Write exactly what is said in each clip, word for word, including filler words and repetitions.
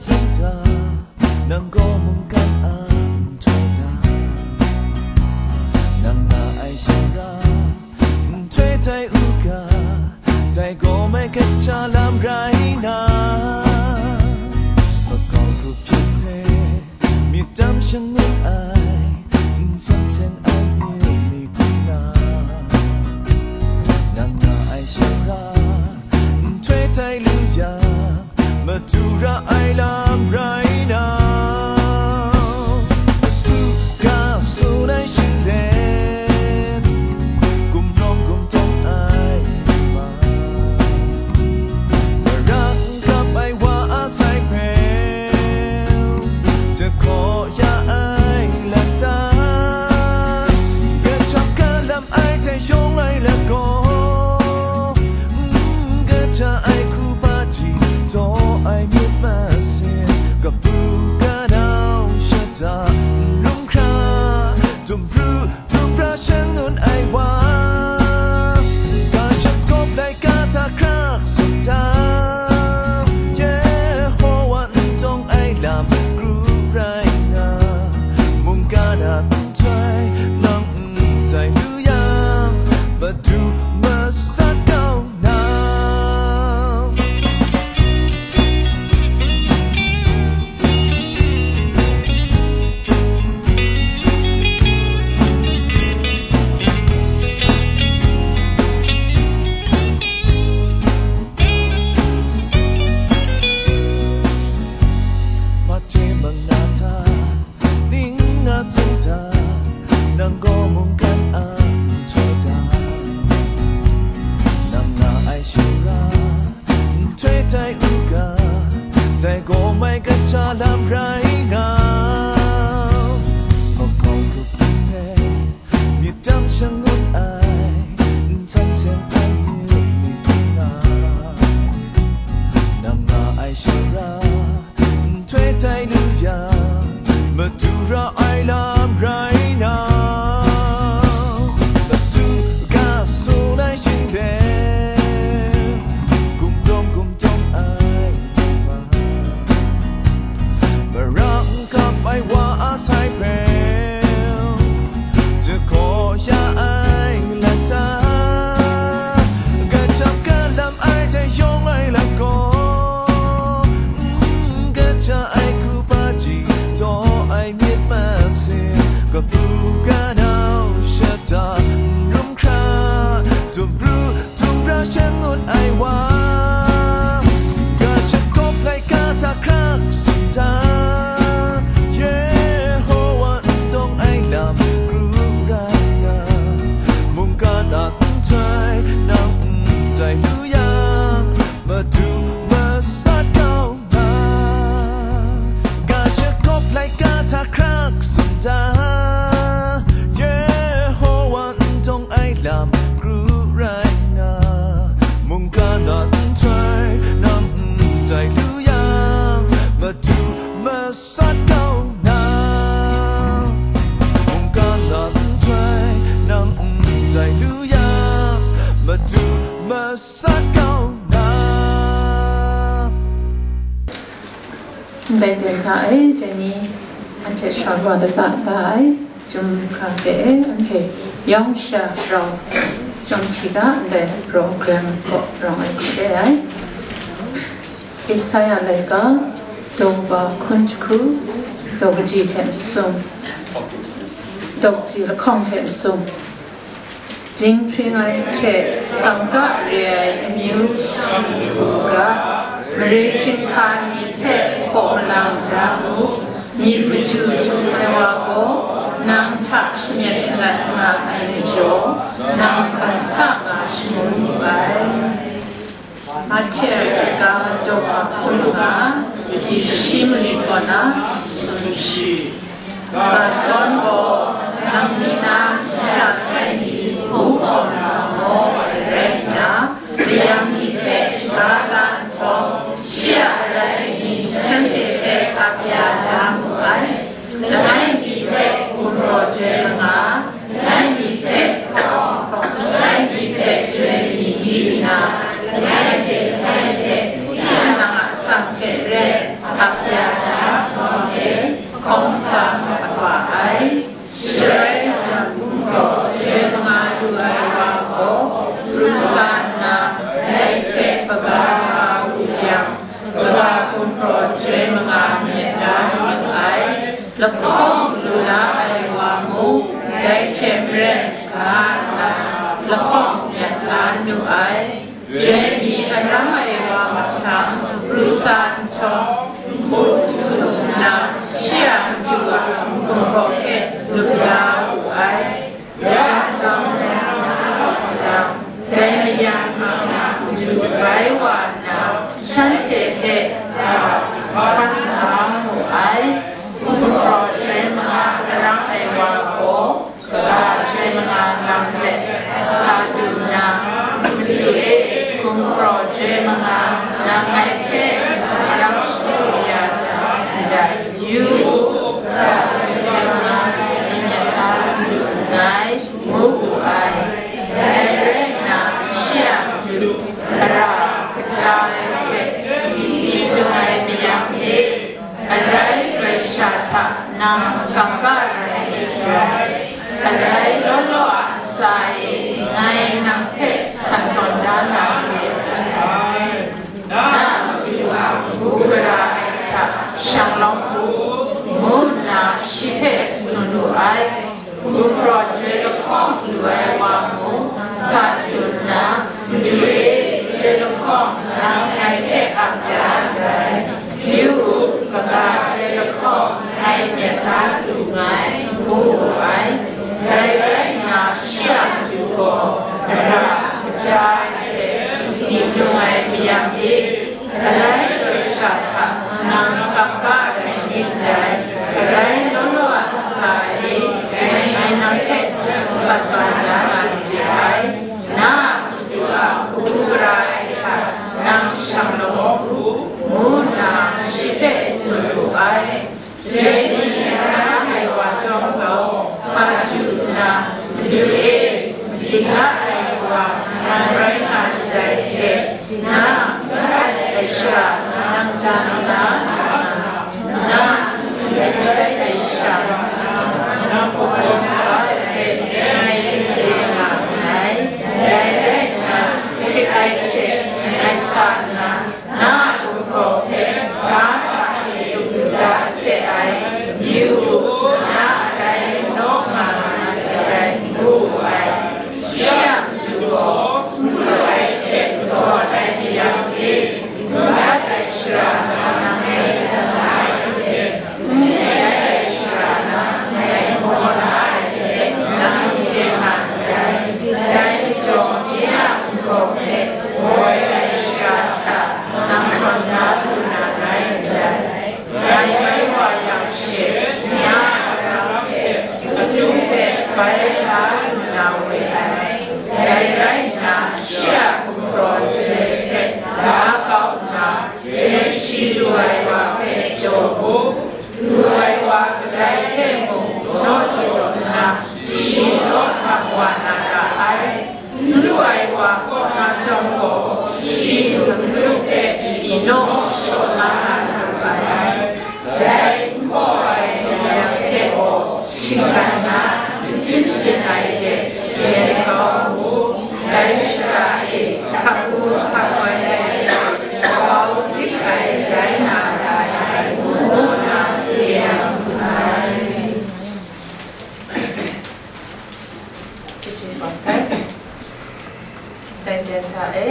Sinta, nang gaw mungkan a nhtoi da, nang nga ai shara, nhtoi tai u ga, dai gaw mai kaja lam rai na, makau grup hpe myit tam shangun ai, nsan seng ai myit ni hku na, nang nga ai shara, nhtoi tai lu yang, madu ra ai lam rai na, kasu ga sun ai shinglen, gumrawng gumtawng ai ma, marang kap ai wa a sai hpe, jahkaw ya ai lata, kachap kalam ai hte yawng ai lagaw, n kata ai hku hpaji, taw ai myit masin, kabu kanau shata, n rum hkra, dum pru dum pra shangun ai wa, ga shakawp laika hta hkrak sut da, Yehowa n tawng ai lam kru rai nga, mungkan a nhtoi nang n tai lu yang, madu masat kau na. Mate manga hta, ning nga seng hta, nang gaw mungkan a nhtoi da, nang nga ai shara, nhtoi tai u ga, dai gaw mai kaja lam rai nga, makau grup hpe myit tam shangun ai, nsan seng ai myit ni hku na, nang nga ai shara, nhtoi tai lu yang, madu ra ai lam rai na, kasu ga sun ai shinglen, gumrawng gumtawng ai ma, marang kap ai wa a sai hpe, jahkaw ya ai lata, kachap kalam ai hte yawng ai lagaw, n kata ai hku hpaji, taw ai myit masin, kabu kanau shata, n rum hkra, dum pru dum pra shangun ai wa, ga shakawp laika hta hkrak sut da, Yehowa n tawng ai lam kru rai nga, mungkan a nhtoi nang n tai lu yang, madu masat kau nga, ga shakawp laika hta hkrak sut da, Yehowa n tawng ai lam kru rai nga, mungkan a nhtoi nang n tai lu yang, madu masat kau na, mungkan a nhtoi nang n tai lu yang, madu masat kau na. Ndai ten hta e, dai ni anhte shawa lata da ai, Chyum hka hte e, anhte yawng sha rau, chyum hti ga ndai program kaw rawng ai hku re ai. Isaya laika, daw wa hkun jahku, daw kaji hte masum, daw kaji lahkawng hte masum, dinghpring ai hte kangka re ai amyu shang u ga, mare hkying hka ni hpe hkaw malang da mu, myit maju dum ai wa gaw, nang hta shamyet shadat nga ai majaw, nang hkan sa nga shangun mu ai. Mahte a laika, daw wa hkun ga, kaji shi malit kaw na tsun shi. Ga zawn gaw, nang ni na sha langai mi hpu hkawm na maw ai rai nna, mayang ni hpe shaga la nhtawm, shi a arai ning shanhte hpe ap ya da mu ai. Langai mi hpe gumhpraw joi langa, langai mi hpe hkawm, langai mi hpe joi mi di nna, langai hte langai hpe tinang a atsam hte ren ap ya Raw chyoi manga myit da nu ai, lahkawng lu la ai wa mung, dai hte maren ga nna, lahkawng myit la nu ai. Chyoi mi aram ai wa mahtang, pru sa nhtawm, npu du nna, shi a matu a gumhpraw hpe lup da wu ai. Ya dai mayang a matu bai wa nna, shanhte hpe hpan da mu ai. Gumhpraw chyoi manga karang ai wa gaw, kaga chyoi manga lam hpe sa du nna, Madu e, gumhpraw chyoi manga nang ngai hpe marang shagu ya jang ndai yu u, kaga chyoi manga myit da lu nngai, ngu wu ai. Dai rai nna, shi a matu, ara, kaja ai hte, sadi dung ai mayang e, arai loi sha hta nang kangka rai nit dai. Arai law law a ntsa e, ngai nang hpe san tawn da na de ai. Na a matu a kabu gara ai hta shang lawm u, ngu nna shi hpe tsun wu ai. Gumhpraw chyoi lahkawng lu ai wa mung sa du nna, Madu e, chyoi lahkawng nang ngai hpe ap ya ndai. Yu u, kaga chyoi lahkawng ngai myit da lu nngai, ngu wu ai. Dai rai nna, shi a matu gaw, ara, kaja ai hte, sadi dung ai mayang e, arai loi sha hta nang kangka rai nit dai, arai law law a ntsa e, ngai nang hpe san tawn da na de ai. Na a matu a kabu gara ai hta nang shang lawm u, ngu nna shi hpe tsun wu ai. Dai ni n ra ai wa chyawm gaw, sa du nna, Madu e, singla ai wa nang rai nga ndai hte, na a n rai ai sha nang dan da na, na a n rai ai sha nang kaw da ai hpe ngai n chye nga nngai. Dai rai nna, hkrit ai hte ngai sa nna, na a gumhpraw hpe ga hta e du da se ai, yu u, na a rai naw nga nga ai, ngu wu ai. Shi a matu gaw, n hkru ai hte n hkawm ai mayang e, n gat ai shara na nang ngai n dan na ai hte, n gai ai shara na nang ngai n gaw na ai hte, nang n chye nga ndai. Dai majaw, nye a gumhpraw hpe gaw ai shara hta nang htawn da lu na rai ndai. Dai bai wa yang she, nye a aram hte, akyu hpe bai la lu na we ai. Dai rai nna, shi a gumhpraw chyoi hpe la kau nna, chyoi shi lu ai wa hpe jaw u, lu ai wa kadai hpe mung naw jaw nna, shi naw htam wa na ra ai. N lu ai wa kaw na chyawm gaw, shi lu n lu hpe pyi naw shaw la na lu ai. Dai n hpaw ai mayang hte gaw, shinggan na, nsin sin ai de, jen kau mu. Dai shara e, hpaku hpakoi ai hte, kau dik ai rai na ra ai, ngu nna chye ya mu ai. Chyeju bawng sai. Dai ten hta e,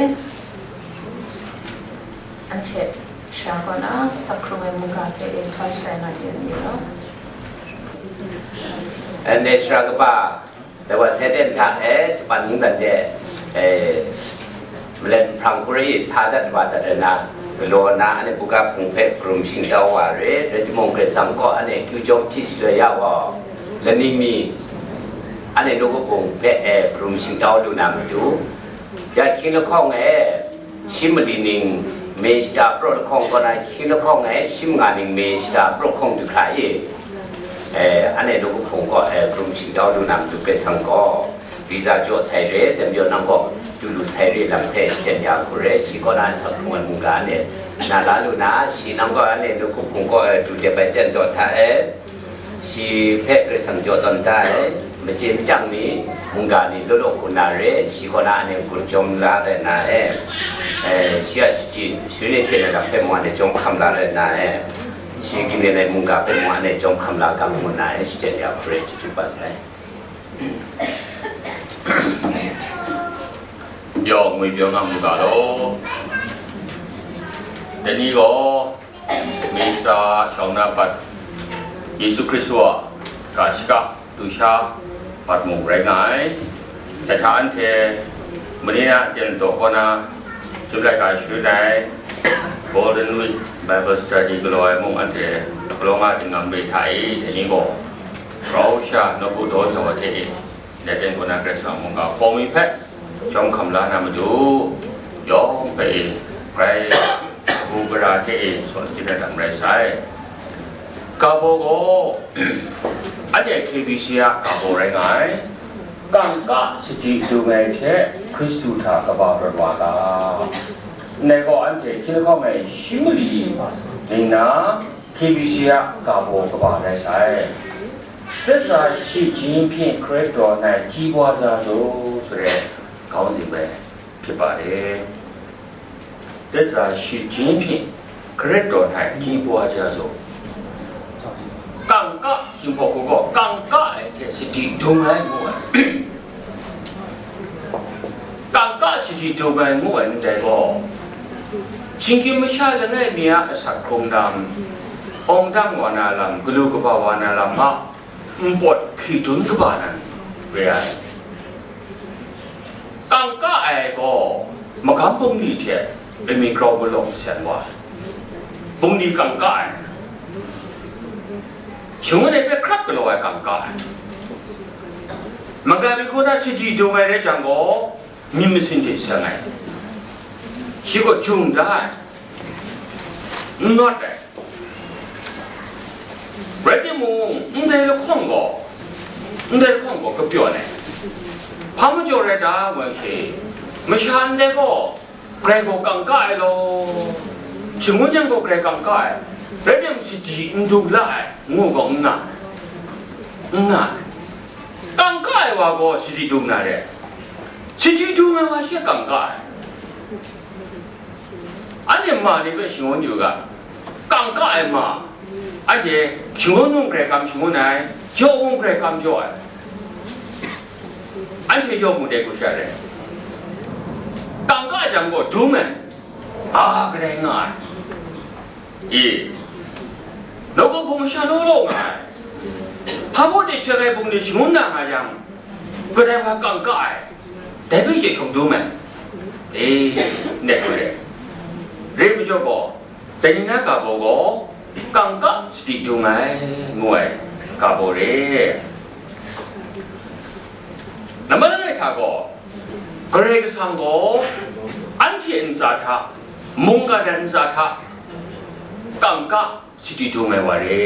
anhte sha kaw na, sak hkrung ai mungga hpe e hkrai sharai na ten ni law. Anhte sara kaba, dai wa sai ten hta e, Japan mungdan de, e, Malai hprang hkuri sa dat wa dat ai na, galaw na, anhte buga hpung hpe karum shingtau wa re, rai timung, Karai Kasang kaw anhte kyu jawm hpyi shaloi ya wa, laning mi, anhte nawku hpung hpe e karum shingtau lu na matu, ya hkying lahkawng e, shi mali ning me shata praw lahkawng kaw na, hkying lahkawng e, shi manga ning me shata praw hkawng du hkra e, e, anhte nawku hpung kaw e karum shingtau lu na matu, Karai Kasang gaw, visa jaw sai re, dan pyaw nang gaw, du lu sai re lam hpe shaten ya hku re, shi kaw na sak hkrung ai mungga anhte na la lu na, shi nang gaw anhte nawku hpung kaw e du dep ai ten taw hta e, shi hpe Karai Kasang jaw tawn da ai, Machye machyang ni, mungga ni law law hku na re, shi kaw na anhte gun jawm la rai na e, eh, shi a shachye, shi ne chye na lam hpe mung anhte jawm hkam la rai na e, shi ginde lai mungga hpe mung anhte jawm hkam la ga mu na e, shachyen ya hkru e chyeju ba sai. Yawng ngwi pyaw nga mu ga law. Dai ni gaw, Mista shawng na pat, Yesu Hkristu a ga shaka lusha pat mung rai nga ai. Dai hta anhte mani na jan daw kaw na, July ga sharin ai Golden Week Bible Study galaw ai mung anhte galaw nga dinglam re hta e, dai ni gaw, rau sha nawku daw jau ai hte e, Ndai ten kaw na Karai Kasang mungga hkawm mi hpe jawm hkam la na matu, yawng hpe e, grai kabu gara hte e, saw shachyut na dam rai sai. Ga baw gaw, anhte K B C a ga baw rai nga ai. Kangka sadi dung ai hte Hkristu hta kaba rawt wa ga. Ndai gaw anhte hkying lahkawng e shi mali ning na K B C a ga baw kaba rai sai. သစ္စာရှိခြင်းဖြင့် ခရစ်တော်၌ ကြီးပွားကြစို့ ဆိုတဲ့ ခေါင်းစဉ်ပဲ ဖြစ်ပါတယ်။ သစ္စာရှိခြင်းဖြင့် ခရစ်တော်၌ ကြီးပွားကြစို့။ ကံက ကျင့်ဖို့ကို ကံက အဲ့ဒီ စတိဒုံငိုင်းမှု ကံက စတိဒုံငိုင်းမှု အဲ့ဒီ ကို ရှင်ကင်မရှလနဲ့ မြတ်အဆက်ခုံတမ်း အောင်တမ်းဝါနာလမ်း ကလူကဘာဝါနာလမ်း ဟာ မပွတ်ခီတွန်းကဘာနံ ဝဲ ကံက အဲ ကို မကမ်ပုန်နီထဲ ပမီကရောဘလောင်ဆန်ဝါ ပုန်နီကံက အဲ ရှင်ဝဲ ပဲ ခရပ်ကလော အဲ ကံက အဲ မကမ်မီခုန စတိဒုံဝဲ ရဲ ကျန် ကို မီမစင်တေဆန် အဲ ရှိ ကို ကျုံ ဒါ အဲ not အဲ ရတိမူ အင်္ဂလိပ်ခွန်ကို အင်္ဂလိပ်ခွန်ကို ကပြောနေ ဘာမကြော်ရတာ ဝင်ခေ မရှာန်တဲ့ကို ကြဲကို ကံက အဲ လို့ ရှင်ဝင်းကျန်ကို ကြဲ ကံက အဲ ရတိမူ စတိ အင်ဒူလာ အဲ ငို့ကို ငါ ငါ ကံက အဲ ဝါကို စတိ ဒုံနာ တဲ့ စတိ ဒုံနာ ဝါ ရှေ့ ကံက အဲ အန်တီ မလေးပဲ ရှင်ဝင်းညိုက ကံက အဲ မ အန်တီ ရှင်ဝင်းနုံ ကြဲ ကံ ရှင်ဝင်းနိုင် ကျော်ဝင်း ကြဲ ကံ ကျော် အဲ အန်တီ ကျော်မှု တဲ့ ကို ရှာ တဲ့ ကံက အကြောင်းကို ဒုံမယ် အာ ကြဲ ငါ အဲ အေး နောက်ကို ဘုံ မရှာ လို့ လို့ ငါ ဘာမို့ နေ ရှာ ကြဲ ဘုံ နေ ရှင်ဝင်း နာ ငါ ကြောင့် ကြဲ ဝါ ကံက အဲ ဒါပေမဲ့ ရေချုံ ဒုံမယ် အေး နဲ့ ကို ရဲ ရေ မကျော် ကို တနင်္ဂနွေ က ဘိုး ကို ကံက စတိ ဒုံငိုင်း ငို့ အဲ က ဘိုး ရဲ နံပါတ် နှစ် ထ ကို ကြဲ က ဆံ ကို အန်တီ အင် စာ ထ မုန်က ဒန် စာ ထ ကံက စတိ ဒုံငိုင်း ဝဲ ရဲ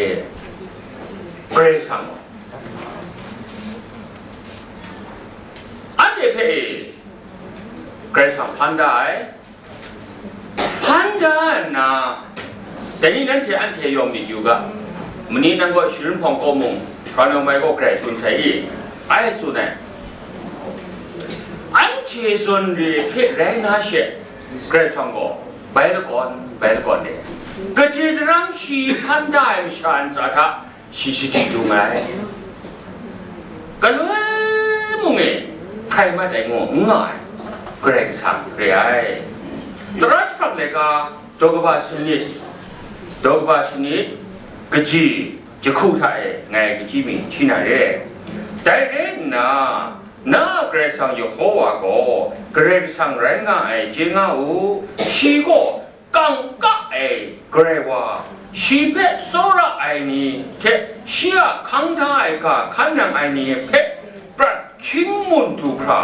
ကြဲ က ဆံ ကို အန်တီ ဖဲ ကြဲ က ဆံ ဖန်ဒါ အဲ ဖန်ဒါ နာ တနင်္ဂနွေ အန်တီ ရောမီ ယူက မနီ နံ ကို ရှင် ဖုံ ကို မုံ ခရနုံ မိုင် ကို ကြဲ စွန် ဆိုင် အဲ အဲ စွန် အဲ အန်တီ စွန် ရဲ ဖဲ ရဲ နာ ရှေ့ ကြဲ ဆံ ကို ဘဲ လ ကွန် ဘဲ လ ကွန် ရဲ ကတိ တရမ် ရှိ ဖန်ဒါ အဲ မရှန် စာ ထ ရှိ ရှိ တီ ဒုံငိုင်း ကလွဲမှုန် ငဲ ဖဲ မတ် အဲ ငို့ ငါ အဲ ကြဲ က ဆံ ရဲ အဲ တရတ် ဖျက် လဲ က ဒေါ်ကဘၣ် စနစ် ဒေါ်ကဘၣ် စနစ် ကကြီး ယခု ထ အဲ ငါ ကကြီး မီ ထီ နာ ရဲ ဒဲ ရဲ နာ နာ ကြဲ ဆံ ယဟော ဝါ ကို ကြဲ က ဆံ ရဲ ငါ အဲ ကျေ ငါ အိ ရှိ ကို ကံက အဲ ကြဲ ဝါ ရှိ ဖဲ စောရ အဲ နီ ထဲ ရှိ အခန်း ထ အဲ က ခန်း နံ အဲ နီ ဖဲ ပြတ် ခင်း မွန် တူ ခရာ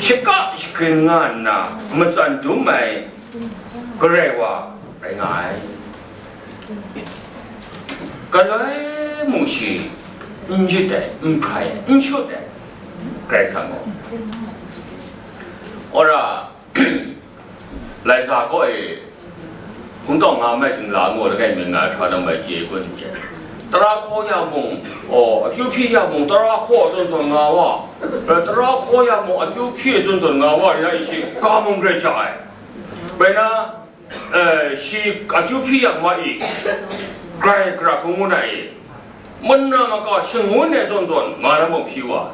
ရှက ရှကရင် ငါ နာ မစံ ဒုံ အဲ ကြဲ ဝါ ရဲ ငါ အဲ ကလွဲမှုန် ရှိ အင် ယစ် အဲ အင် ဖဲ အင် ရှုတ် အဲ ကြဲ ဆံ ကို အိ ရာ လိုင်ဇာ ကို အဲ ခုံ တောင် ငါ မိုင် တင် လာ ငို့ လ ကဲ မင်္ဂလာ ထွာ တော့ မိုင် ကြေ ကွန်း ကျဲ Tara hkaw ya mung, oh, akyu hpyi ya mung, tara hkaw zawn zawn nga wa, eh, tara hkaw ya mung, akyu hpyi zawn zawn nga wa, ya ishi ga mung grai ja ai. Bai na, eh, shi akyu hpyi ya ma i, grai gara hkung ngu na i, mana maka shangun ai zawn zawn nga na mung hpyi wa.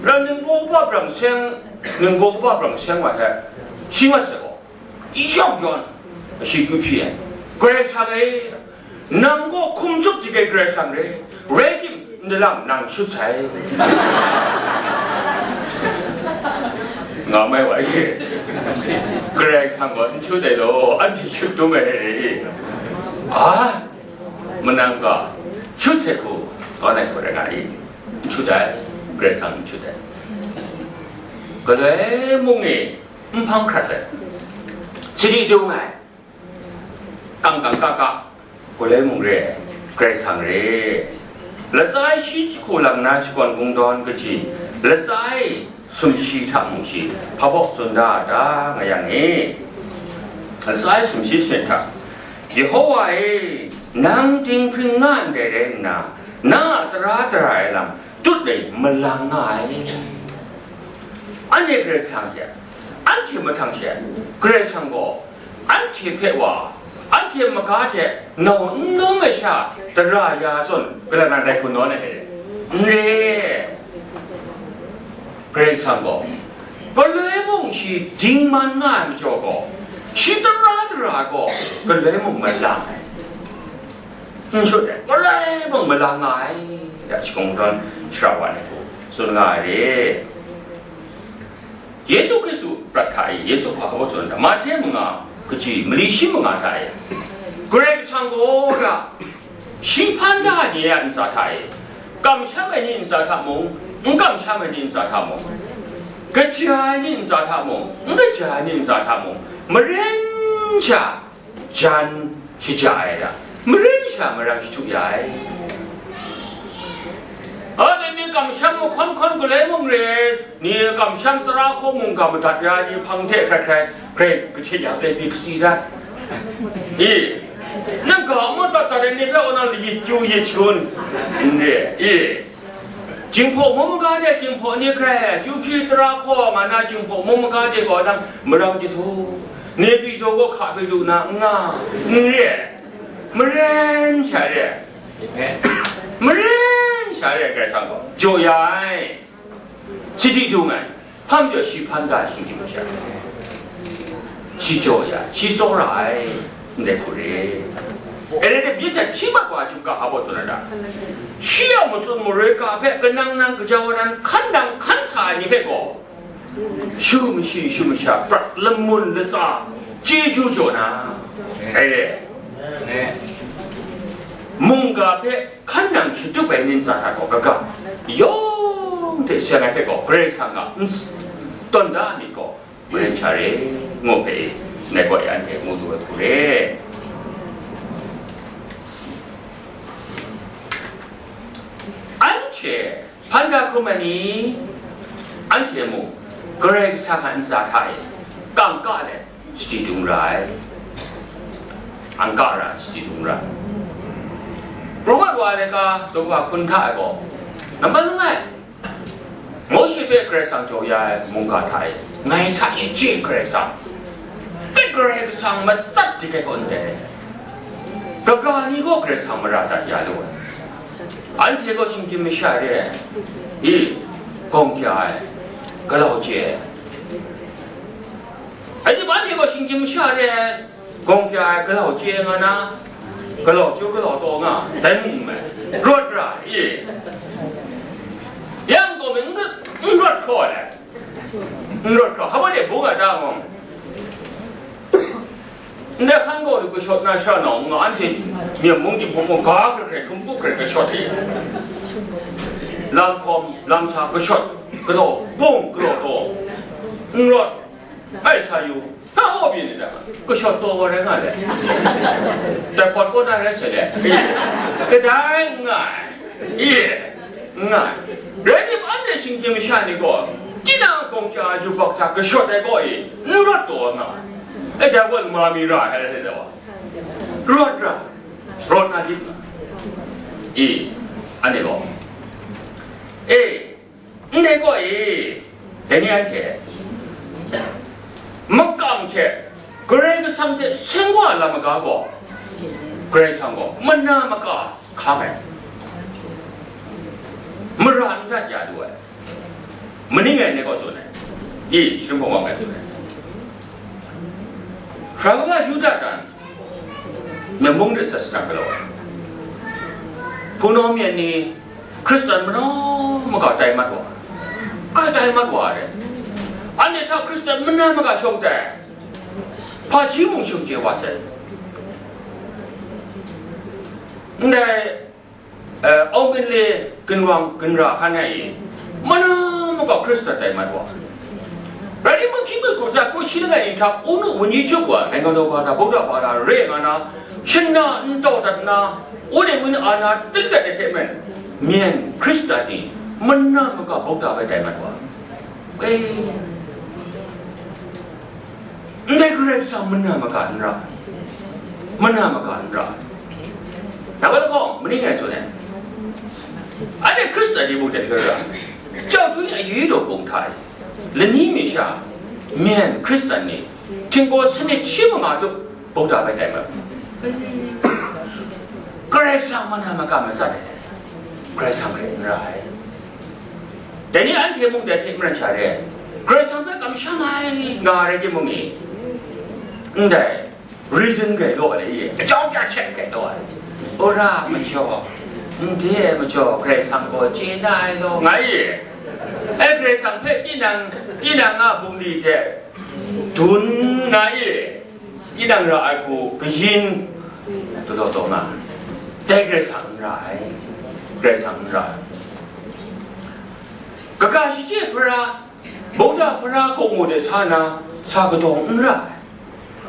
Ram ningbaw upa brang seng, ningbaw upa brang seng wa hte, shi mat sai gaw, yawng yawn, shi akyu hpyi ai. Karai Kasang e, nang gaw hkum tsup di kai Karai Kasang re, rai tim, ndalang nang shut sai. Nga mai wa ye. Karai Kasang gaw n shut ai law, anhte shut dum ai. A, manang ga, shut sai hku, kaw nai hku rai nga i, n shut ai, Karai Kasang n shut ai. Galoi mung e, n hpang hkrat ai. Sadi dung ai. Kang kang ka ka, galoi mung re, Karai Kasang re. Latsa e shi jahku lang na shakawn kungdawn kaji, latsa e sumshi hta mung shi, hpa baw tsun da da nga yang e. Latsa e sumshi sumhte hta, Yehowa e, nang dinghpring nga ndai rai nna, na a tara dara ai lam tut rai malang nga ai. Anhte Karai Kasang hte, anhte mahtang she, Karai Kasang gaw, anhte hpe wa, anhte maga hte nau n nawng ai sha dara ya zawn, gala nang dai hkun nawn ai hte n re. Karai Kasang gaw, galoi mung shi dingman nga ai majaw gaw, shi tara dara gaw, galoi mung malang ai. N shut ai, galoi mung malang nga ai, ya shi kungdawn shara wa ni hku tsun nga ai re. Yesu Hkristu prat hta e, Yesu hpa hkap tsun ai, Mahte manga kaji mali shi manga hta e, Karai Kasang gaw ya, shi hpan da ni a ntsa hta e, kamsham ai ni ntsa hta mung, n kamsham ai ni ntsa hta mung, kaja ai ni ntsa hta mung, n kaja ai ni ntsa hta mung, maren sha jan shaja ai da, maren sha marang shadu ya ai. Anhte mi kamsham mahkawn hkawn galoi mung re, ni kamsham tara hkaw mungga madat ya ni hpang hte hkrai hkrai, hkrai kahte ya e pyi kasi dat. I, nang ga madat dat ai ni hpe nang layit kyu yit shangun n re, i. Jinghpaw mung maga de Jinghpaw ni hkrai, akyu hpyi tara hkaw nga na Jinghpaw mung maga de gaw nang marang jahtu, Nepido gaw hka hpe lu na n nga, n re, maren sha re, maren sha re, Karai Kasang gaw jaw ya ai, sadi dung ai. Hpa majaw shi hpan da shinggyim masha, shi jaw ya, shi tsawra ai, ndai hku re. E rai de, byin hte hpyi mat wa ai chyum ga hpa baw tsun ai da? Shi a matsun maroi ga hpe kanang nang gaja wa nan hkan nang hkan sa ai ni hpe gaw, shu mashi shu masha prat lamun latsa chyeju jaw na, ai re. Mungga hpe hkan nang shatup ai ntsa hta gaw kaga, yawng hte seng ai hpe gaw Karai Kasang a n tawn da ai myit gaw, maren sha re, ngu hpe, ndai gaw e anhte ngu lu ai hku re. Anhte hpan da hkrum ai ni, anhte mung Karai Kasang a ntsa hta e kangka let, sadi dung ra ai. Angka ra, sadi dung ra ai. Roma wa ai laika, daw hkun hta e gaw, nambat langai, Mawshe hpe Karai Kasang jaw ya ai mungga hta e, ngai hta shachye Karai Kasang, dai Karai Kasang matsat dik ai kaw ndai rai sai. Kaga ni gaw Karai Kasang mara dat ya lu ai. Anhte gaw shinggyim masha re ai, i, gawng kya ai, galau chye ai. Anhte gaw shinggyim masha re ai, gawng kya ai, galau chye nga na, galau chyu galau taw nga, dai mung n mai, rawt ra i. Yang gaw mi n, n rawt hkraw ai, n rawt hkraw, hpa de bung ai ta mung, ndai hkan gaw lu kashawt na sha nau nga, anhte Myen mung Jinghpaw mung ga hkrai hkrai, hkum pup hkrai kashawt i, lam hkawm, lam sa kashawt, galau bung, galau taw, n rawt, ai sa yu, hta hkaw byin ni ta, kashawt taw wa rai nga le, dai hpawt kaw na rai sai le, kadai n nga ai, i, n nga ai. Rai tim, anhte shinggyim masha ni gaw, tinang gawng kya yubak hta kashawt ai kaw e, n rawt taw nga ai. E, dai gaw ma mi ra ai, rai sai wa, rawt ra, rawt na lit nga. I, anhte gaw, e, ndai gaw e, dai ni anhte makam hte Karai Kasang hte seng wa lam maga gaw, Karai Kasang gaw mana maka hkang ai, mara n dat ya lu ai. Maning ngai ngai gaw tsun ai, i, shingbawng wa ngai tsun ai. Hkra kaba Yuda dan, myen mung de sa shadang galaw ai. Hpunau myen ni Hkristan mana maka tai mat wa, ka tai mat wa ai. Anhte hta Hkristan mana maka shawng tai, hpaji mung shim chye wa sai. Ndai, eh, August le ginwang ginra hkan ai e, mana maka Hkristan tai mat wa. Rai timung, hkying hpyi hkau sa kawsi langai ni hta, ဦးနှောက် ဝန်ကြီးချုပ် wa, နိုင်ငံတော်ဘာသာ, Buddha ဘာသာ re nga na, shana n tau dat na, ဦးနှောက် ဝန်ကြီးအာဏာသိမ်း dat de hte maren, myen Hkristan ni mana maka Buddha bai tai mat wa. E, ndai Karai Kasang mana maka n ra ai, mana maka n ra ai. ဒါပဲတကော မနည်းငယ်ဆိုရင် အဲ့ဒီခရစ်စတန်ဒီမုန်တဲ့ပြောတာ ကြောက်သွေးအရေးတော်ပုံထားတယ်။ လနည်းမင်ရှာ မင်းခရစ်စတန်နေ ထင်ကိုစနစ်ချင်းမမှာတို့ ဗုဒ္ဓဘာသာမှာ ကရက္ခမနာမကမစတယ်။ ကရက္ခမရရ တနည်းအားဖြင့် မုန်တဲ့ထိမရန်ချတဲ့ ကရက္ခမကမရှမ်းမိုင်းငါရဲခြင်းမုန်နေ တဲ့ reason ကဲတော့လေ အကြောင်းပြချက်ကဲတော့ အိုရာမကျော် ဒီမကျော် ကရက္ခကိုကျင်းနိုင်တော့ ငါရဲ့ အဲ့ ကရက္ခဖက်ကျင်းနိုင် ကျင်းနိုင်ငါဘုံဒီတဲ့ ဒုံငါရဲ့ ကျင်းနိုင်ရအခုကရင်တော်တော်မှာ တဲ့ ကရက္ခရ ကရက္ခရ ကကရှိကျဖရာ ဗုဒ္ဓဖရာကိုငိုတဲ့ဆာနာ ဆာကတော်ဥရ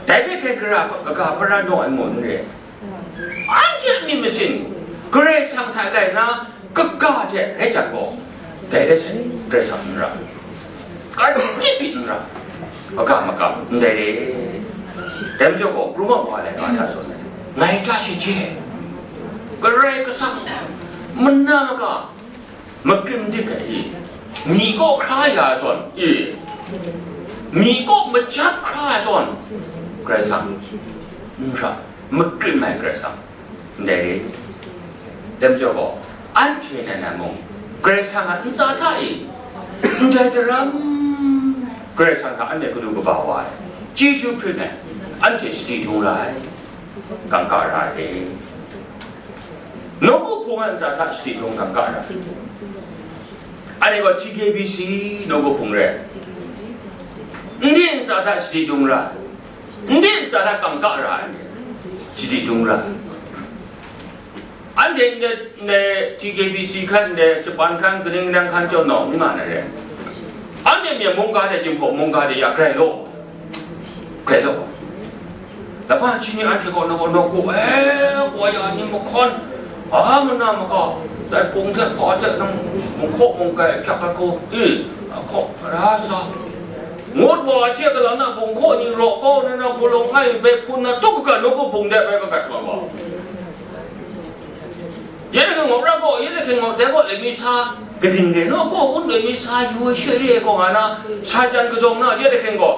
တိုက်ခိုက်ခဲ့ကြတာ ကကဖရာတော့အမွန်နဲ့ အကျင့်မစင် ကရက္ခထထိုင်လိုက်နာ ကကတဲ့ရဲချံကို တဲတဲ့စင် ကရက္ခဥရ ကတိပိဥရ ပကမကမတဲတယ် တဲမကျော်ကို ပြုံးမွားလဲငါထဆိုနေ ငါတရှိချေ ကရက္ခမနာမက မကင်ဒိကအေး မီးကိုခါရသွန် အေး မီးကိုမချပ်ခါသွန် ကရက္ခ မကင်မိုင် ကရက္ခ ဒဲရီ တမ်ကျော်ကို အန်ထေနနမုံ ကရက္ခ အန်စာထား အေး ဒဲတရမ် ကရက္ခ အန်ထေကလူကဘာဝါ ជីးဇူးဖရစ်နဲ့ အန်ထေစတီဒူရာ ကံကရာ အေး နောကဖုံအန်စာထစတိတုံကံကရ အန်ဒီက TKBC နောကဖုံရဲ အန်ဒီအန်စာထစတိတုံရ အန်ဒီအန်စာထကံကရ စတိတုံရ အန်ဒီ TKBC ခန့် ဂျပန်ခန့် ကနင်းနန်းခန့်ကျော်နော် ငါနဲ့ အန်ဒီမြေမုံကားတဲ့ ကျင်ဖို့မုံကားတဲ့ ရကြဲလို့ ကြဲလို့ လပန်းချီနီအန်တီကောနောနောကိုအဲကွာယာနီမခွန်အာမနာမကစဲပုံထဲခေါ်တဲ့နမုံခိုမုံကဲဖြတ်ကကိုအေးအခေါ်ရာစာငုတ်ဝါချက်ကလနာပုံခိုနီရောကောနနဘုံလုံးငိုင်ဘဲဖုန်နတုကကနုကဖုန်တဲ့ဘဲကကတ်မှာပါ ယဲတခင်ငေါ်ရပ်ဖို့ယဲတခင်ငေါ်တဲဖို့လေမီးဆာကတင်တယ်နော်ကိုဦးလေမီးဆာယူရှေ့ရဲ့ကောငါနာဆာကြံကကြုံနာယဲတခင်ကော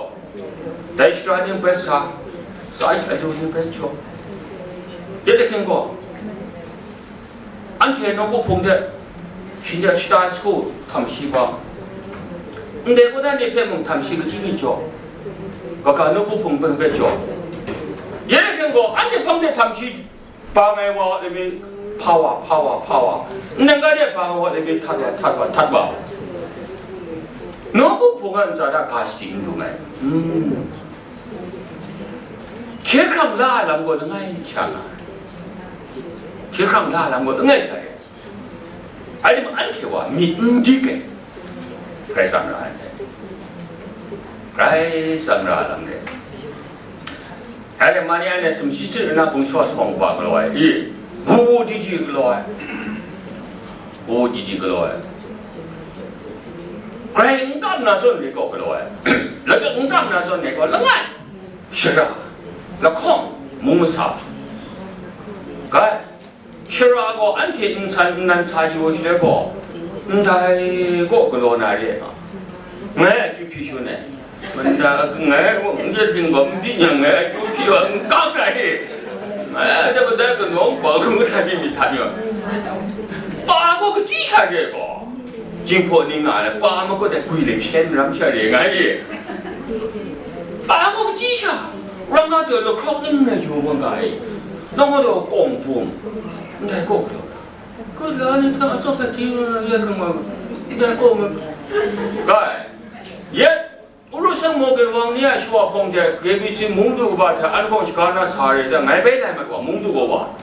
ဒိုင်စတြာနင်းပဲဆာ စာအုပ်အလိုနည်းပဲချော့ ရတဲ့ခင်ကော အန်ထေနောပုဖုံတဲ့ ရှင်ရစတာစကို ထမ်ရှိပါ အန်ဒေကိုဒန်နေဖဲမုံထမ်ရှိကတိနေချော့ ကကနောပုဖုံပင်ပဲချော့ ရတဲ့ခင်ကော အန်ထေဖုံတဲ့ထမ်ရှိ ပါမယ်ဝါလည်းမင်း power power power နင်ကတဲ့ပါဝါလည်းမင်းထပ်ပါထပ်ပါထပ်ပါနောပုဖုံကန်စားတာဂါစတီလူမယ်อืมခေခရံလာလမ်းကိုငိုင်းချာလာခေခရံလာလမ်းကိုငိုင်းချာတယ်အဲ့ဒီမှာအဲ့ဒီဝါမီအင်းဒီကဲခရစ်စံရာခရစ်စံရာလမ်းတယ် အဲ့ဒါမနီအဲ့နဲ့စမရှိစစ်ရနာဘုံချောဆောင်ပါကလောအဲအေးဘူဘူတီတီကလောအဲဘူဘူတီတီကလောအဲကြင်ကပ်နာစွန်နေကောကလောအဲလက်ကင်ကပ်နာစွန်နေကောလငိုင်းရှရာလခေါင်မုံမဆာကဲ Shara gaw anhte nsan nnan sa yu ai shaloi gaw, ndai kaw galaw na re ai nga, ngai akyu hpyi shangun ai. Mada ngai n yet hting gaw n byin yang, ngai akyu hpyi wa n kap rai. Ngai a dai kadai kanaw nkpa hkrum sa myit myit hta myit. Pa gaw kachyi sha re gaw, jinghpaw ni nga ai, pa makut ai gwi lim shen maram sha re nga ai. Pa gaw kachyi sha, rang nga taw lahkrawk ning na yu wa nga ai. Nang gaw kawng bum, ndai kaw galaw. Kula ni hta atsawk hpe hti lu na ya kama, ya kaw ma. Gai, yet, Uru Seng Mawgin Wang ni a shawa hpawng de K B C mung du kaba hta an hkawng shaga na sa re da, ngai bai lai mat wa, mung du kaba.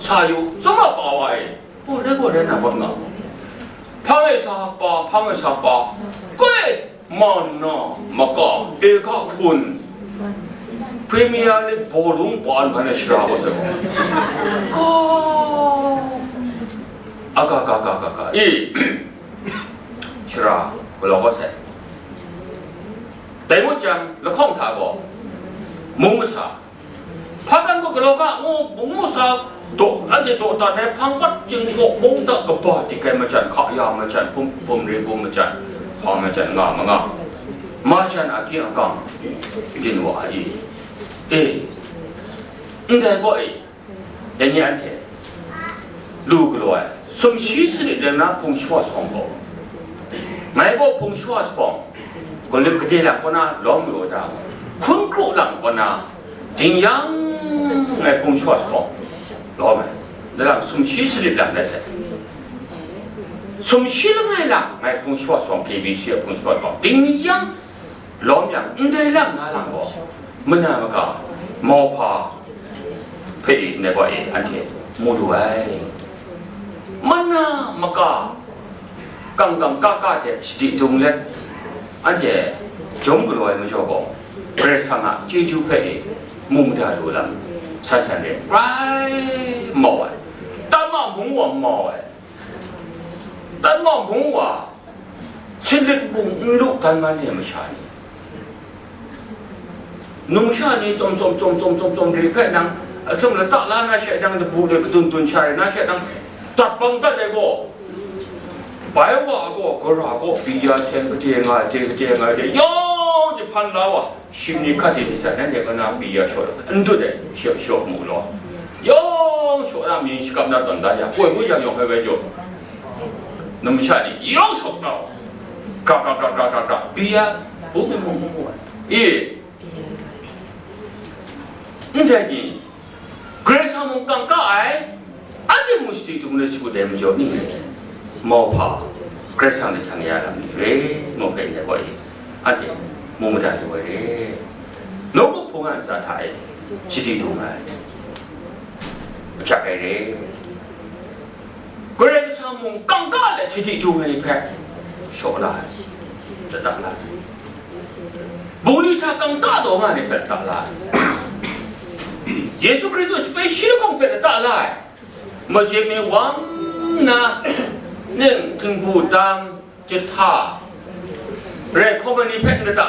Sa yu, tsawm a pa wa e. Oh, rai gaw rai na, wat nga. Hpang e sa pa, hpang e sa pa. Koi! Mana, maka, eka hkun, Premier League bawlung pa ngan ai shara wa sai gaw. Oh. Aga, ga, ga, ga, ga. I. Shara, galaw kau sai. Dai ngut jang, lahkawng hta gaw, mung masa, hpa kan gaw galaw ga ngu, mung masa, daw, anhte daw dat ai hpang mat, jinghpaw, mung da, kaba, dik ai majan, hka ya majan, pum, pum re pum majan, hpa majan, nga manga, majan aking akang, byin wa ai. E, ndai gaw e, dai ni anhte, lu galaw ai, sumshi sanit rai nna hpung shawa sawng gaw, ngai gaw hpung shawa sawng, galit gade lang kaw na lawm lu ai ta, hkun kru lang kaw na, ding yang ngai hpung shawa sawng lawm ai, dalang sumshi sanit lang rai sai. Sumshi langai lang ngai hpung shawa sawng, K B C a hpung shawa sawng, ding yang lawm yang, ndai lang na lang gaw, mana maka, mauhpa hpe i ndai gaw e, anhte mu lu ai. Mana maka, kang kang ka ka hte shadi dung let, anhte jawm galaw ai majaw gaw, Karai Kasang a chyeju hpe i mu mada lu lam, san san de, grai mau ai. Tam a mung wa mau ai. Tam a mung wa, Htinlik bung n lu dan man ni ai masha ni, numsha ni tsawm tsawm tsawm tsawm tsawm tsawm re hpe nang, a htum lata la na she nang, dabu de kadun dun sha re na she nang, dat bang dat ai gaw, bai wa gaw, gara gaw, bi ya seng, gade nga ai, de gade nga ai, de yawng jahpan la wa, shim ni hkat di ni sa, nanhte kaw na bi ya shaw, n dut ai, shaw, shaw mu law. Yawng shaw na, myin shakap na tawn da ya, koi ngu yang yawng hpe bai jaw. Numsha ni yawng shaw na wa, ga, ga, ga, ga, ga, ga, bi ya, bu mi mu, mu, mu ai. E, n dai ni, Karai Kasang mung kangka ai, anhte mung shadi dung let shangut ai majaw ni, mauhpa, Karai Kasang ni hkyang ya lam ni re, mu hpe ndai gaw e, anhte mu mada lu ai re. Nawku hpung a ntsa hta e, shadi dung ai, ahkyak ai re. Karai Kasang mung kangka let shadi dung ai hpe, shaw la ai, lata la ai. Bungli hta kangka taw nga ni hpe lata la ai. Yesu Hkristu sape shi lahkawng hpe lata la ai. Maje me wang nna, ning, htingbu, dam, jahta, rai hkawm ai ni hpe n lata.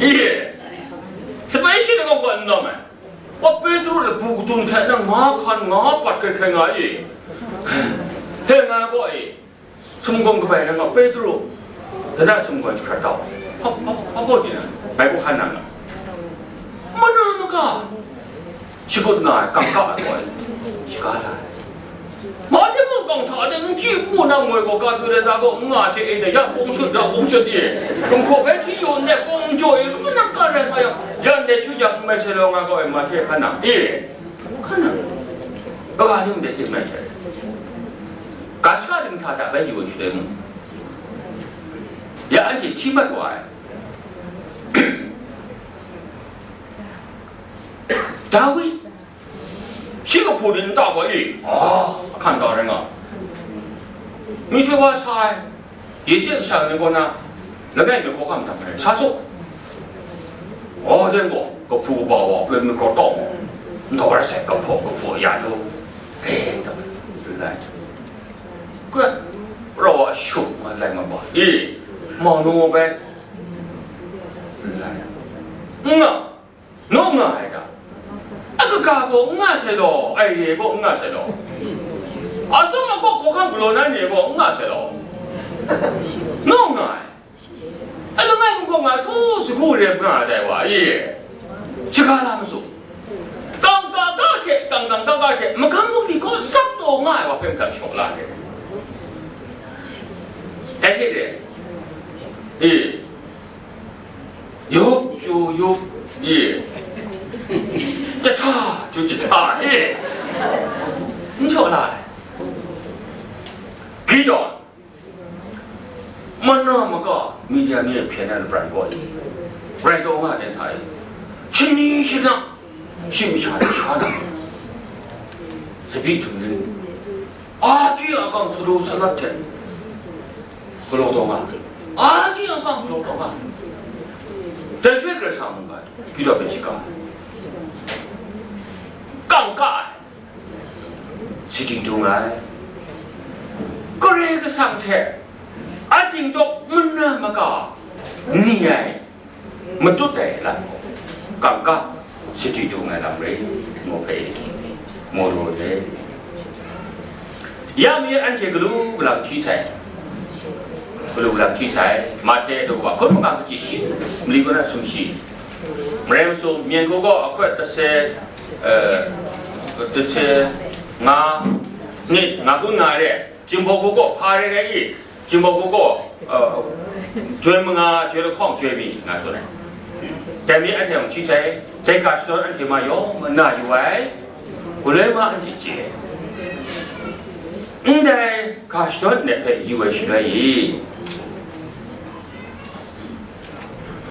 Ye, sape shi lahkawng gaw n lawm ai. Wa Petru labu kadun hte nang nga hkan nga pat hkrai hkrai nga i. He nga gaw e. Sumgawn kabai rai nga, Petru, dana sumgawn jahkrat tau. Hpa, hpa, hpa baw di na, bai ku hkan nang nga. Mana maka, shagut nga ai, kangka ai gaw ai, shaga la ai. Mahte mung kang hta de n chyi hku na ngoi gaw, ka tu de da gaw, n nga hte e de, ya kung shut, ya kung shut di. Kung hpaw bai hti yu nne, kung jaw e, kung nang ka rai nga yang, ya nde chyu ya kung mai se law nga gaw ai, Mahte hkan nang. E, hkan nang. Kaga ni mung de hte mai hte. Ga shaka dingsa hta bai yu ai shaloi mung, ya anhte hti mat wa ai. Dawi, shi kahpu ni nta gaw i, a, ahkan ga rai nga, myihtoi wa sa ai, Yeshe kasha ni kaw na, langai mi hkawhkam dang ai, sa saw. Aw, deng gaw, kahpu kaba wa, pen mi kraw tawng, ntaw rai sai, kahpaw, kahpaw ya du, e, dang, lai. Kwe, rau a shuk nga lai ma ba, e, ma nu bai, lai. Nga, nu nga ai ga, a Ga gaw n nga sai law, ai re gaw n nga sai law. Atsawm akawk hkawhkam galaw na ni gaw n nga sai law. Naw nga ai. A langai mung gaw nga htaw sagu re n nga ai dai wa e. Shaga la ma su. Kangka ga hte, kangkang ga ga hte, magam bungli hkaw tsap taw nga ai wa hpe matan shaw la re. Dai hte re. E. Yup, chyu, yup, e. Jahta, chyu, jahta, e. N shaw la ai. Gideon, mana maka, Midian ni hpyen ai lapran kaw e. Rai taw nga ai hta e. Shani shana, shi masha ni sha na. Tsabyi htum ni. Aji akang salu salat hte galaw taw nga, aji akang galaw taw nga. Dai hpe Karai Kasang mung ga, Gideon hpe shaga ai. Kangka ai, sadi dung ai. Karai Kasang hte a dingdawk mana maka ni ai. Matut ai lam gaw, kangka, sadi dung ai lam rai, ngu hpe, mu lu ai. Ya mi anhte galu galang hti sai, galu galang hti sai, Mahte daw wa hkun manga kaji shi, mali kaw na sumshi, Marai Masum, Myen Hku gaw ahkoi tase, eh, tase nga, nit nga kun nga re, Jinghpaw Hku gaw hpa rai rai i, Jinghpaw Hku gaw, uh, joi manga, joi lahkawng, joi mi, nga tsun ai. Dai mi anhte mung hti sai, dai ga shadawn anhte ma yawng na yu ai, galoi ma anhte chye ai. Ndai ga shadawn ndai hpe yu ai shaloi i,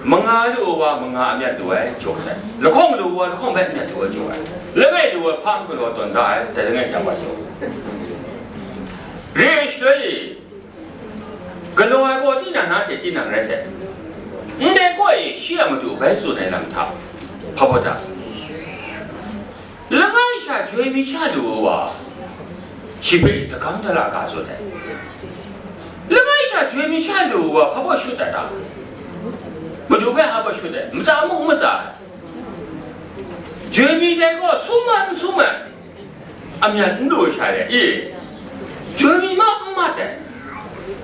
manga lu wa manga a myat lu ai jaw sai, lahkawng lu wa lahkawng hpe a myat lu ai jaw ai, langai lu wa hpa n galaw tawn da ai, dai langai hta wa jaw. Re ai shaloi i, galaw ai gaw tinang na hte tinang rai sai. Ndai gaw e shi a matu bai tsun ai lam hta, hpa baw ta? Langai sha joi mi sha lu ai wa, shi hpe dagam dala ga tsun ai. Langai sha joi mi sha lu ai wa, hpa baw shut ai ta? Madu hpe hpa baw shut ai, matsa mung matsa ai. Joi mi dai gaw sum ai, n sum ai. A myat n lu ai sha re i, joi mi ma n mat ai,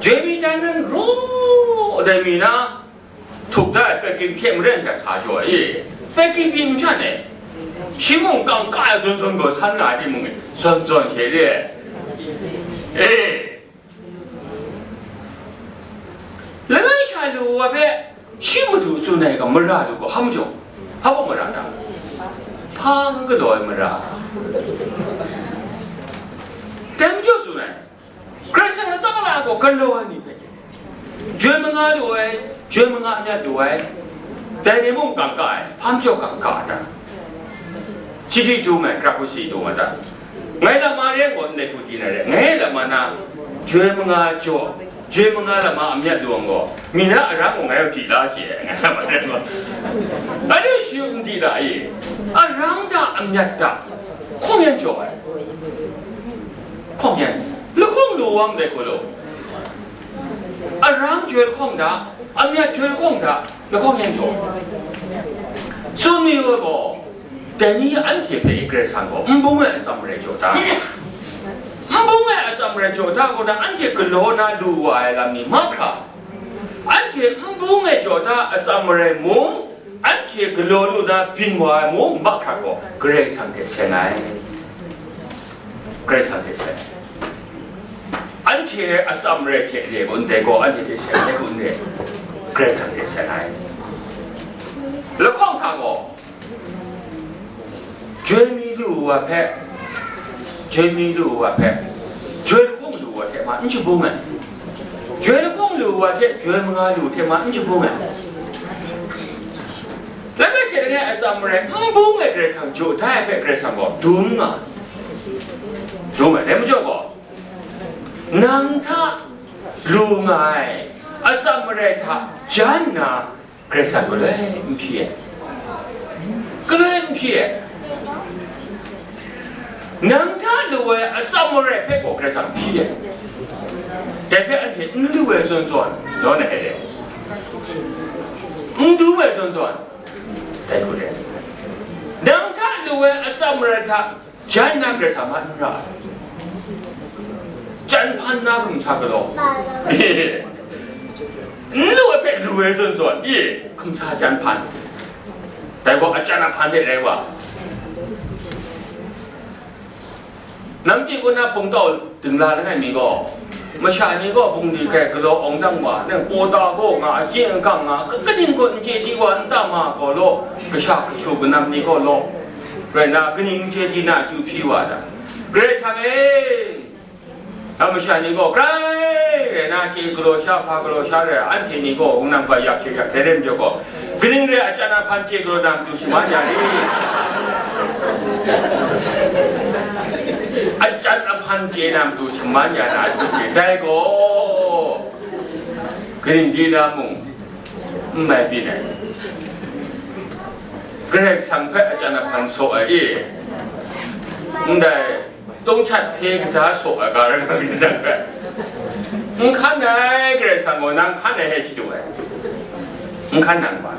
joi mi tai nan raw dai mi na, htuk da ai pekking hte maren hte sa jaw ai i, pekking pyi n shan ai, shi mung kangka ai zawn zawn gaw san nga ai timung e, zawn zawn hte re ai e. Langai sha lu wa hpe shi madu tsun ai ga mara lu gaw, hpa majaw, hpa gaw mara ta? Hpa n galaw ai mara. Dai majaw tsun ai, Karai Kasang lata la gaw galaw ai ni hpe, joi manga lu ai, joi manga a myat lu ai, dai ni mung kangka ai, hpa majaw kangka ai ta? Sadi dung ai, kra hku si dung ai ta? Ngai lama re gaw ndai hku chye na re, ngai lama na joi manga jaw, joi manga lama a myat lu ai gaw, mi na arang gaw ngai yawng di la hte, ngai lama re gaw. Anhte shi n di la i, arang hta a myat hta hkawng yan jaw ai. Hkawng yan, lahkawng lu wa ndai hku lu. Arang joi lahkawng hta, a myat joi lahkawng hta, lahkawng yan jaw. Tsun mi wa gaw, dai ni anhte hpe Karai Kasang gaw n bung ai atsam marai jaw ta? N bung ai atsam marai jaw ta kaw na, anhte galaw na lu wa ai lam ni mahkra, anhte n bung ai jaw ta atsam marai mung, anhte galaw lu na byin wa ai mung mahkra gaw, Karai Kasang hte seng ai. Karai Kasang hte seng ai. Anhte atsam marai hte re gaw ndai gaw, anhte hte seng ai hku n re, Karai Kasang hte seng ai. Lahkawng hta gaw, joi mi lu wa hpe, joi mi lu wa hpe, joi lahkawng lu wa hte ma n shabung ai. Joi lahkawng lu wa hte, joi manga lu hte ma n shabung ai. Langai hte langai atsam marai n bung ai Karai Kasang jaw da ai hpe Karai Kasang gaw dum nga ai. Dum ai, dai majaw gaw, nang hta lu nga ai atsam marai hta jan nna, Karai Kasang galoi n hpyi ai. Galoi n hpyi ai. Nang hta lu ai atsam marai hpe gaw Karai Kasang hpyi ai. Dai hpe anhte n lu ai zawn zawn, naw na e de? N du ai zawn zawn, dai hku de. Nang hta lu Woi atsam marai hta, jan na Karai Kasang ma n ra ai. Chyan hpan na hkum sa galaw. N lu ai hpe lu ai zawn zawn, e, hkum sa chyan hpan. Dai gaw achyan ahpan hte rai wa. Nanhte kaw na hpung tau dingla langai mi gaw, masha ni gaw bungli hkrai galaw awng dang wa, nang kawta gaw nga, achyin akang nga, ka-, kaning gaw n chye di wa, nta ma gaw law, kasha kashu kanam ni gaw law, rai na, kaning n chye di na, akyu hpyi wa ta? Karai Kasang e, a masha ni gaw grai rai na, chye galaw sha, hpa galaw sha rai, anhte ni gaw wungnang hpa yak hte yak hte rai majaw gaw, kaning rai achyan ahpan chye galaw na matu shaman ya ni? Achyan ahpan chye na matu shaman ya na, dai gaw, kaning di na mung, n mai byin ai. Karai Kasang hpe achyan ahpan saw ai e. Ndai, tungchat hpe kaza saw ai ga rai nga myit jang hpe, n hkan ai, Karai Kasang gaw nang hkan ai hte shadu ai. N hkan nang ba.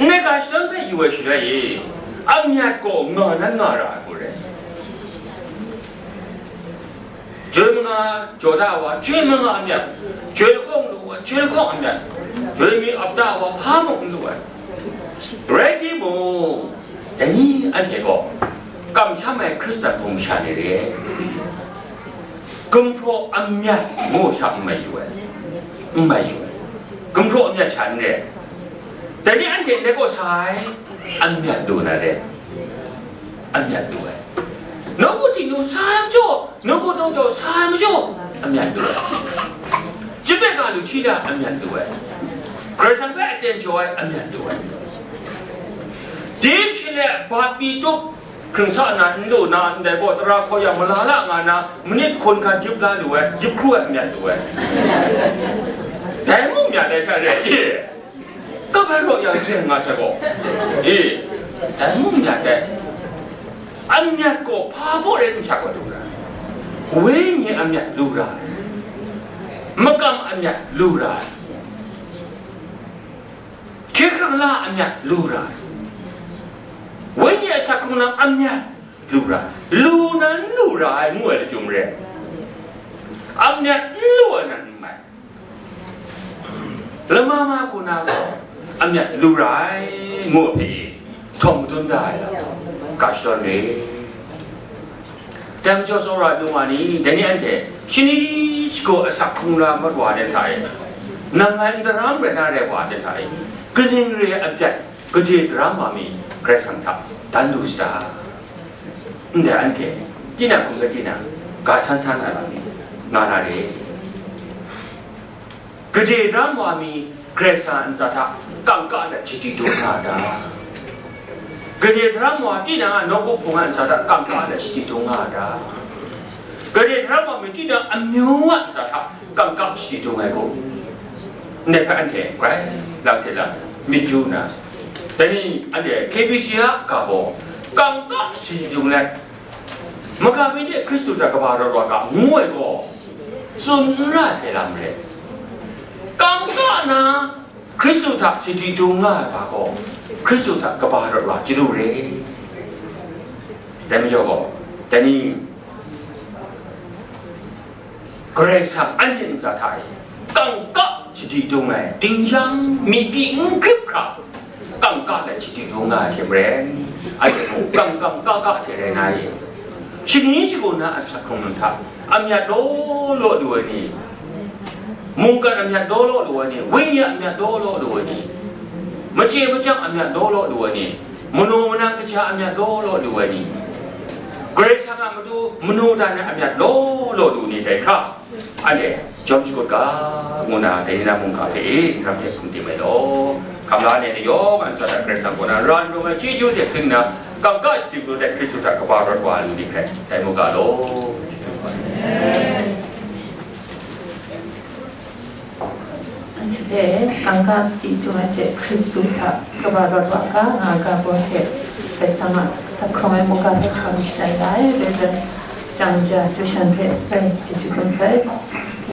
Ndai ga shadawn hpe yu ai shaloi e, amyat gaw nga nan nga ra ai hku rai. Joi manga jaw da wa, joi manga amyat, joi lahkawng lu wa, joi lahkawng amyat, joi mi ap da wa, hpa mung n lu ai. Rai timung, dai ni anhte gaw kamsham ai Hkristan hpung masha ni re, gumhpraw amyat ngu sha n mai yu ai, n mai yu ai, gumhpraw amyat sha n re. Dai ni anhte ndai gaw sai, amyat lu na re, amyat lu ai. Nawku htingnu sai majaw, nawku tau jau sai majaw, amyat lu ai. Chyinghpe ga lu hti da, amyat lu ai. Karai Kasang hpe aten jaw ai, amyat lu ai. Dip shale bat mi tup, hkring sa na, n lu na, ndai gaw tara hkaw yang malala nga na, manit hkun hkan dip la lu ai, dip hkru ai, amyat lu ai. Dai mung myat ai sha re, e. Kap ai raw ya zen nga sha gaw, e, dai mung myat ai. Amyat gaw hpa baw rai n sha gaw lu ra ai. Wenyi amyat lu ra ai. Makam amyat lu ra ai. Hkye hkrang la amyat lu ra ai. Wenyi a asak hkrung lam amyat lu ra ai. Lu nan lu ra ai ngu ai lachyum re. Amyat n lu ai nan n mai. Lama ma ku na gaw amyat lu ra ai, ngu hpe htawng madun da ai lam, ga shadawn re. Dai majaw, tsawra ai nu wa ni, dai ni anhte shani shagu asak hkrung la mat wa ai hta e, nang ngai n daram rai na rai wa ai hta e, kaning re ai hpyen, gade daram wa mi Karai Kasang hta dan lu sata? Ndai anhte, tinang hkum rai tinang, ga san san ai lam ni, nga na re. Gade daram wa mi Karai Kasang a ntsa hta kangka let shadi dung nga a ta? Gade daram wa tinang a nawku hpung a ntsa hta kangka let shadi dung nga a ta? Gade daram wa mi tinang amyu a ntsa hta kangka shadi dung ai gaw, ndai hpe anhte grai lang hte lang myit yu nna, dai ni anhte K B C a ga gaw kangka shadi dung let, maga mi de Hkristu hta kaba rawt wa ga ngu ai gaw, tsun n ra sai lam re. Kangka na Hkristu hta shadi dung nga ai ga gaw, Hkristu hta kaba rawt wa chyalu re. Dai majaw gaw, dai ni, Karai Kasang anhte ntsa hta e kangka shadi dung ai, ding yang myi pyi n grip hkra, kangka let shadi dung nga ai hte maren, anhte mung kang kang ka ka hte rai na e. Shani shagu na a asak hkrung lam hta amyat law law lu ai ni, mungkan amyat law law lu ai ni, wenyi amyat law law lu ai ni, machye machyang amyat law law lu ai ni, manu manang kaja amyat law law lu ai ni, Karai Kasang a matu manu dan ai amyat law law lu ni dai hkra, anhte jawm shakut ga, ngu na dai ni na mungga hpe e, n hkam hte hkum tim ai law. Hkam la ai ni yawng a ntsa hta Karai Kasang kaw na ra n rawng ai chyeju hte hpring nna, kangka shadi gaw dai Hkristu hta kaba rawt wa lu ni hpe, dai mu ga law. Anhte hpe kangka shadi dung ai hte Hkristu hta kaba rawt wa ga, nga ga baw hte Karai Kasang a asak hkrung ai mungga hpe hkam shatai da ai, Rev. Jang Ja Tushan hpe rai chyeju dum sai.